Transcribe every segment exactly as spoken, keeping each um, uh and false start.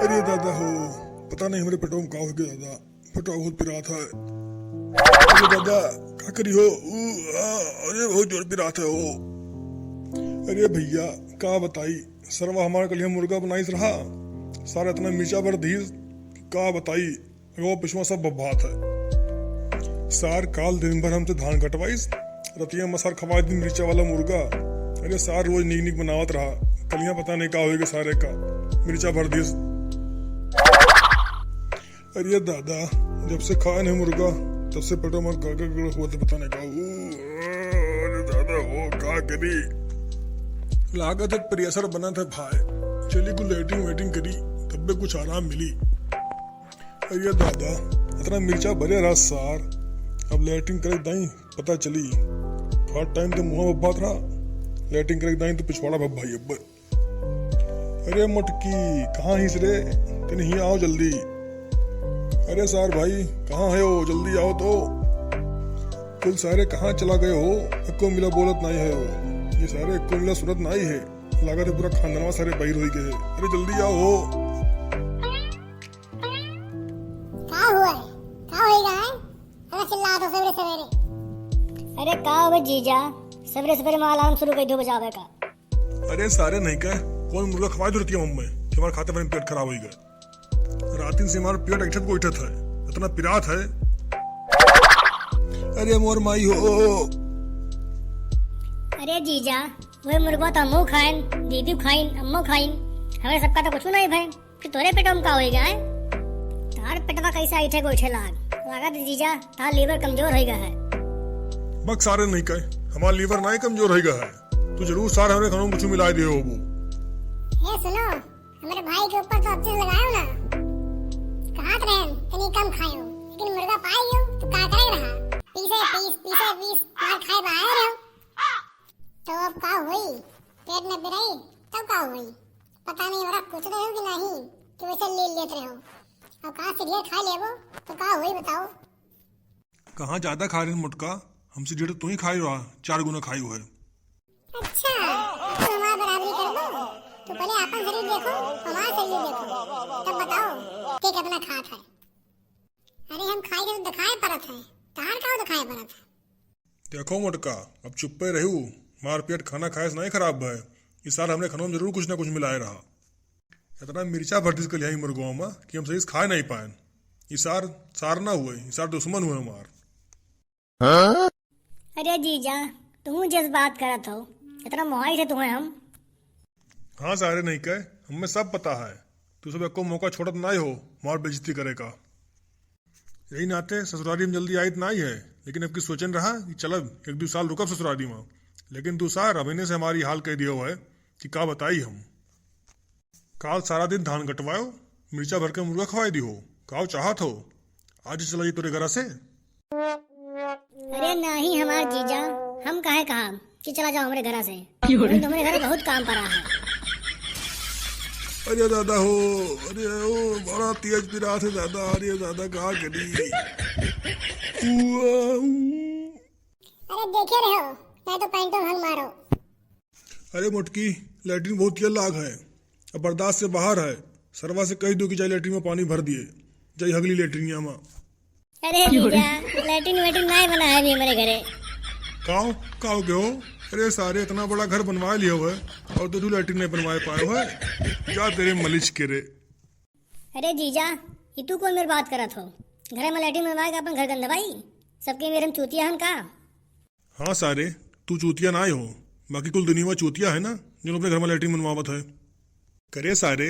अरे दादा हो, पता नहीं हमरे पेटवा में का हो गया दादा, पेटवा बहुत पिरात है। अरे दादा, का करी हो? ऊ, आ, अरे बहुत जोर पिरात है हो। अरे भैया, का बताई, सरवा हमार कलिया मुर्गा बनाइस रहा, सारा इतना मिर्चा भर दीस, का बताई, अगवा पिछवा सब बब्बात है। सार काल दिन भर हमसे धान कटवाइस, रतिया में सार खवाई दिन मिर्चा वाला मुर्गा। अरे सार रोज निक निक बनावत रहा, कलिया पता नहीं का होइगा सारे का, मिर्चा भर दीस। अरे दादा, जब से खाए नहीं मुर्गा, तब से पेटवा में गड़गड़ गड़गड़ हुआ तो पता नहीं का। ऊ, अरे दादा हो, का करी? लागत है प्रेशर बनत है भाई। चली कुछ लेटरिन वेटरिन करी, तब भी कुछ आराम मिली। अरे दादा, इतना मिर्चा भरे रहा सार, अब लेटरिन करे दाई पता चली। हर टाइम तो मुँह बब्बात रहा, लेटरिन करे दाई तो पिछवाड़ा बब्बाई अब्बर। अरे मोटकी, कहाँ हिस रे? तनी हियाँ आओ जल्दी। अरे सार भाई, कहाँ है हो? जल्दी आओ तो। कुल सारे कहाँ चला गए हो? एको मिला बोलत नहीं है हो। ये सारे एको मिला सुनत नहीं है। लागत है पूरा खानदानवा सारे बहिर होई गए। अरे जल्दी आओ हो। का हुआ है? का होइगा है? अरे चिल्ला तो सवेरे सवेरे। अरे का हुआ जीजा, सवेरे सवेरे में अलार्म शुरू कर दो बजावे का। अरे सारे नहीं कहे, कौन मुर्गा खवाई दो रतिया मम्मी कि हमारे खाते में पेट खराब होइगा। रातिन से हमारा पेट ऐठत को ऐठत है, इतना पिरात है। अरे मोर माई हो। अरे जीजा, वही मुर्गा तो हमहू खाइन, दीदी खाइन, अम्मो खाइन, हमारे सबका तो कुछ नहीं भाई। कि तोरे पेटवा में का होइगा है? तार पेटवा कैसे ऐठे गोइठे लाग? लागत है जीजा, तार लीवर कमजोर होइगा है। बक सारे नहीं कहे, हमार लीवर नहीं कमजोर होइगा है। तू जरूर सारे हमरे खानों में कुछ मिला दिए होबू। ए सुनो, हमारे भाई के ऊपर तो अच्छे से लगायो ना। कहात रहे तनी कम खायो, लेकिन मुर्गा पाई गयो तो का करे रहा? पीसे पीस, पीसे पीस, मार खाए बाहर हो। तो अब का होई? पेट में पिराई, तब का होई? पता नहीं, ओरा कुछ रहे हो कि नहीं, कि वैसे ले लेत रहे हो। अब कहाँ से ढेर खा लेबो, तो का होई बताओ? कहाँ ज्यादा खा रहे मोटका, हमसे ढेर तो तू ही खाई रहा, चार गुना खाई हुए। अच्छा, अब तू हमार बराबरी कर दो, तो पहले आपन शरीर देखो, हमार शरीर देखो, तब बताओ, के कितना खात है। अरे हम खाई के तो दिखाए परत है, तहार का दिखाए परत है? देखो मोटका, अब चुप्पे रहू, मार पेट खाना खाए से नहीं खराब भय। इस साल हमरे खानों में जरूर कुछ ना कुछ मिलाए रहा। इतना मिर्चा भर दिस कलियाई मोर गाँव में कि हम सही से खाए नहीं पाएन। इस सार, सार ना हुए, इस सार दुश्मन हुए हमार। अरे जीजा, तू जस बात करत हो, इतना मोहाई से तुम्हें हम। हाँ सारे नहीं कहे, हमें सब पता है। तू सब एको मौका छोड़त नाई हो हमार बेइज्जती करे का। यही नाते ससुरारी में जल्दी आइत नाई है, लेकिन अब की सोचन रहा कि चलब एक दो साल रुकब ससुरारी में, लेकिन तू सार अभिने से हमारी हाल कह दियो है कि का बताई हम। काल सारा दिन धान कटवायो, मिर्चा भर के मुर्गा खवाई दी हो, काव चाहत हो? आज चला जाई तोरे घरा से। अरे नहीं हमार जीजा, हम काहे कहा कि चला जाओ हमरे घरा से। क्यों रे? अभी तो हमरे घरे बहुत काम पड़ा है। अरे दादा हो, अरे ओ, बड़ा तेज पिरात है दादा, अरे दादा का करी? उआ, ऊ। अरे देखे रहो, नहीं तो पैंटो भंग मारो। अरे मोटकी, लैट्रिन बहुत तेज लाग है, अब बर्दाश्त से बाहर है। सरवा से कह दो कि जाए लैट्रिन में पानी भर दिए, जाए हगली लैट्रिनिया में। अरे जीजा, लैट्रिन वैट्रिन नहीं बना है अभी हमारे घरे। काओ, काओ के हो? अरे सारे इतना बड़ा घर बनवा लियो है और दो ठो लैट्रिन नहीं बनवाए पाए हो है? जा तेरे मलिच के रे। अरे जीजा, ये तू कौन मेरे बात करत हो? घर में लैट्रिन बनवाए का अपन घर गंदवाई? सबके मेरे हम चूतिया हन का? हाँ सारे, तू चूतिया नाय हो, बाकी कुल दुनिया चूतिया है ना, जो अपने घर में लैट्रिन बनवावत है। करे सारे,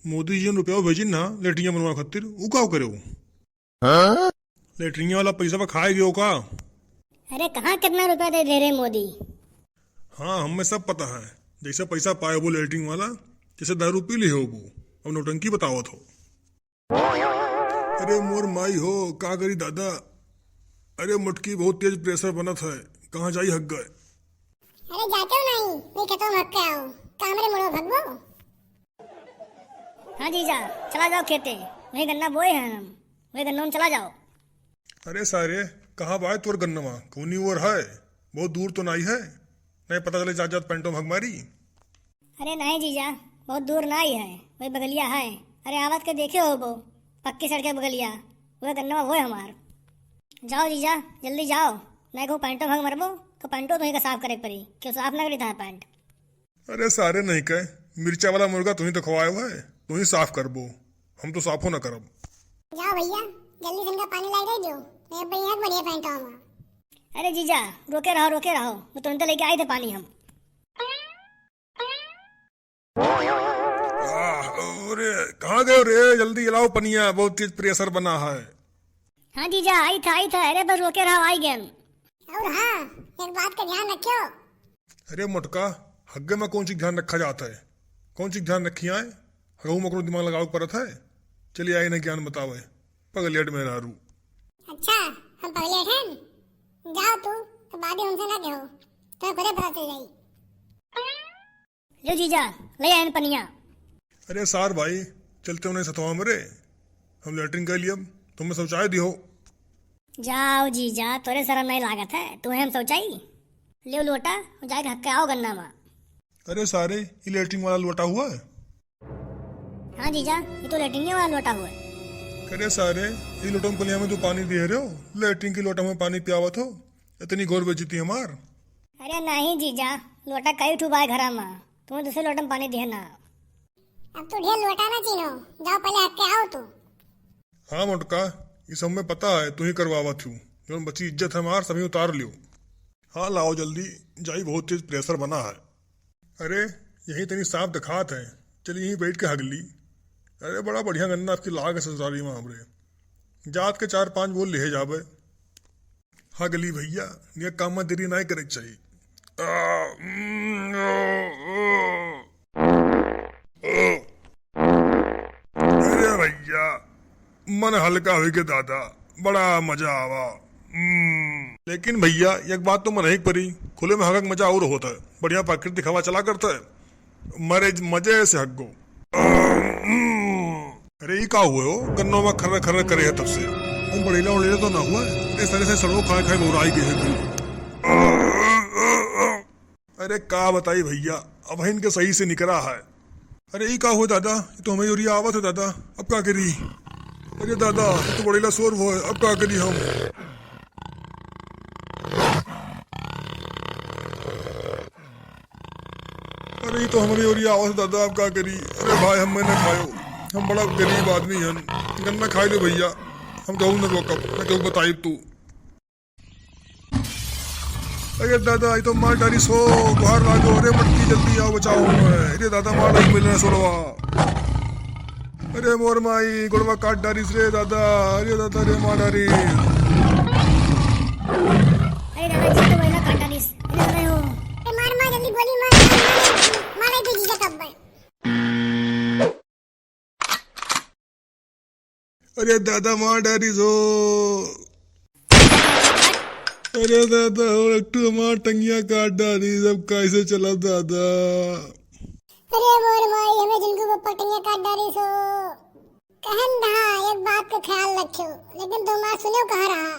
मोदी जी ने रुपया भेजिन ना लैट्रिन बनवा खातिर, ऊ का करे हो? हाँ? लैट्रिन वाला पैसा पर खाए गयो का? अरे कहाँ कितना रुपया दे दे रहे मोदी? हाँ, हमें सब पता है, जैसे पैसा पाए वो लैट्रिन वाला, जैसे दारू पी ले हो वो, अब नौटंकी बतावत हो। अरे मोर माई हो, का करी दादा? अरे मोटकी बहुत तेज प्रेशर बनत है, कहाँ जाई हक गए। अरे जाते हो नहीं, नहीं खेतों में हक के आओ, का हमरे मुड़ो भगवो? हाँ जीजा, चला जाओ खेते, वही गन्ना बोए हैं हम, वही गन्नों में चला जाओ। अरे सारे, कहाँ बाय तोर गन्नवा? कौनी ओर है? बहुत दूर तो नाई है? नहीं पता चले जात जात पैंटों में हक मारी। अरे नहीं जीजा, बहुत दूर नाई है, वही बगलिया है, अरे आवत के देखे होबो, पक्की सड़क के बगलिया, वह गन्नवा वह हमार। जाओ जीजा, जल्दी जाओ, नहीं कहूँ पैंटो भंग मरबो, तो पैंटो तुहीं का साफ करे के पड़ी, क्यों साफ ना करी था पैंट। अरे सारे नहीं कहे, मिर्चा वाला मुर्गा तुहीं तो खवाए हुआ है, तुहीं साफ करबो, हम तो साफो ना करब। जाओ भैया, जल्दी से इनका पानी लाई दे दो, नहीं अब यहाँ बढ़िया पैंटो हमार। अरे जीजा, रोके रहो, रोके रहो, वो तुरंत लेके आए थे पानी हम। आह, अरे, कहाँ गयो रे? जल्दी लाओ पनिया, बहुत तेज pressure बना है। हाँ जीजा, आई था, आई था। अरे बस रोके रहो, आई गए। और हाँ, एक बात का ध्यान रखियो। अरे मोटका, हग्गे में कौन चीज ध्यान रखा जाता है? कौन चीज ध्यान रखी आए? हगहू में कोनो दिमाग लगावे के पड़त है? चलिए आए ना ज्ञान बतावे, पगलेट मेहरारू। अच्छा, हम पगलेट हैं? जाओ तू, तो बाद में हमसे ना कहो, तुम्हें खुदे पता चल जाई। लो जीजा, ले आयन पनिया। अरे सार भाई, चलते उन्हें सतवा मरे, हम लेटरिन कर लियब, तुम्हें शौचालय दिहो। जाओ जीजा, तोरे शरम नहीं लागत है, तुम्हें हम शौचाई? ले लोटा, जाके हक के आओ गन्ना मा। अरे सारे, ये लेटरिन वाला लोटा हुआ है? हाँ जीजा, ये तो लेटरिन वाला लोटा हुआ है। अरे सारे, ये लोटा में पनिया में तो पानी दिए रहे हो, लेटरिन की लोटा में पानी पियावत हो, इतनी घोर बेइज्जती हमार। अरे नहीं जीजा, लोटा कई ठू बाय घरा मा, तुम्हें दूसरे लोटा में पानी दिए ना। अब तू ढेर लोटा ना चीन्हो, जाओ पहले हक के आओ तू। हाँ मोटका, ये सब में पता है, तू ही करवावत हूँ। जौन बची इज्जत है हमार, सभी उतार लियो। हाँ लाओ जल्दी, जाई बहुत तेज pressure बना है। अरे, यहीं तनी साफ दिखात है, चल यहीं बैठ के हग ली। अरे बड़ा बढ़िया गन्ना आपकी लाग है ससुरारी में हमरे। जात के चार पांच बोल लिहे जाबे। हग ली भैया, ये काम में देरी नाहीं करे के चाहिए। आ, उम, आ, आ, आ। अरे भैया, मन हल्का होई के दादा, बड़ा मजा आवा। हम्म। लेकिन भैया, एक बात तो मनही के परी, खुले में हगक मजा और होत है, बढ़िया प्राकृतिक हवा चला करत है, मरे मजे से हग्गो। अरे ई का हुए हो, गन्नो में खर्र खर्र करे है तब से। हम बड़ेला उड़ेला तो ना हुआ है, अरे सारे से सड़ो खाए खाए बौराई गए हैं। अरे का बताई भैया, अब इनके सही से निकरा है। अरे ई का हो दादा, ये तो हमें ओरिया आवत है दादा, अब का करी? अरे दादा, ये तो बड़ेला शोर हो, अब का करी हम? अरे ये तो हमारी ओरिया आवत है दादा, अब का करी? अरे भाई, हम मैं ना खायो, हम बड़ा गरीब आदमी हन, गन्ना खाई लो भैया, हम कहूँ न रोकब, न कहूँ बताइब तू। अरे दादा, ये तो मार डारी सो, बाहर लागो, अरे मटकी जल्दी आओ, बचाओ हमें। अरे दादा, मार डारी मिलने सोलवा। अरे मोर माई, गोड़वा काट डारिस रे दादा, अरे दादा रे मार डारी। अरे दादा, जी तो वही काट डारिस। अरे दादा हो। ए मार मार जल्दी गोली मार, मार, मार, मार दे जीजा कब भाई। अरे दादा मार डारिस हो। अरे दादा हो, एक ठो हमार टंगिया काट डारिस, अब कैसे चला दादा? अरे मोर माई, हमें झिनकू पप्पा टंगिया काट डारिस हो। कहन रहा एक बात का ख्याल रखियो, लेकिन तुम आज सुनियो कहाँ रहा।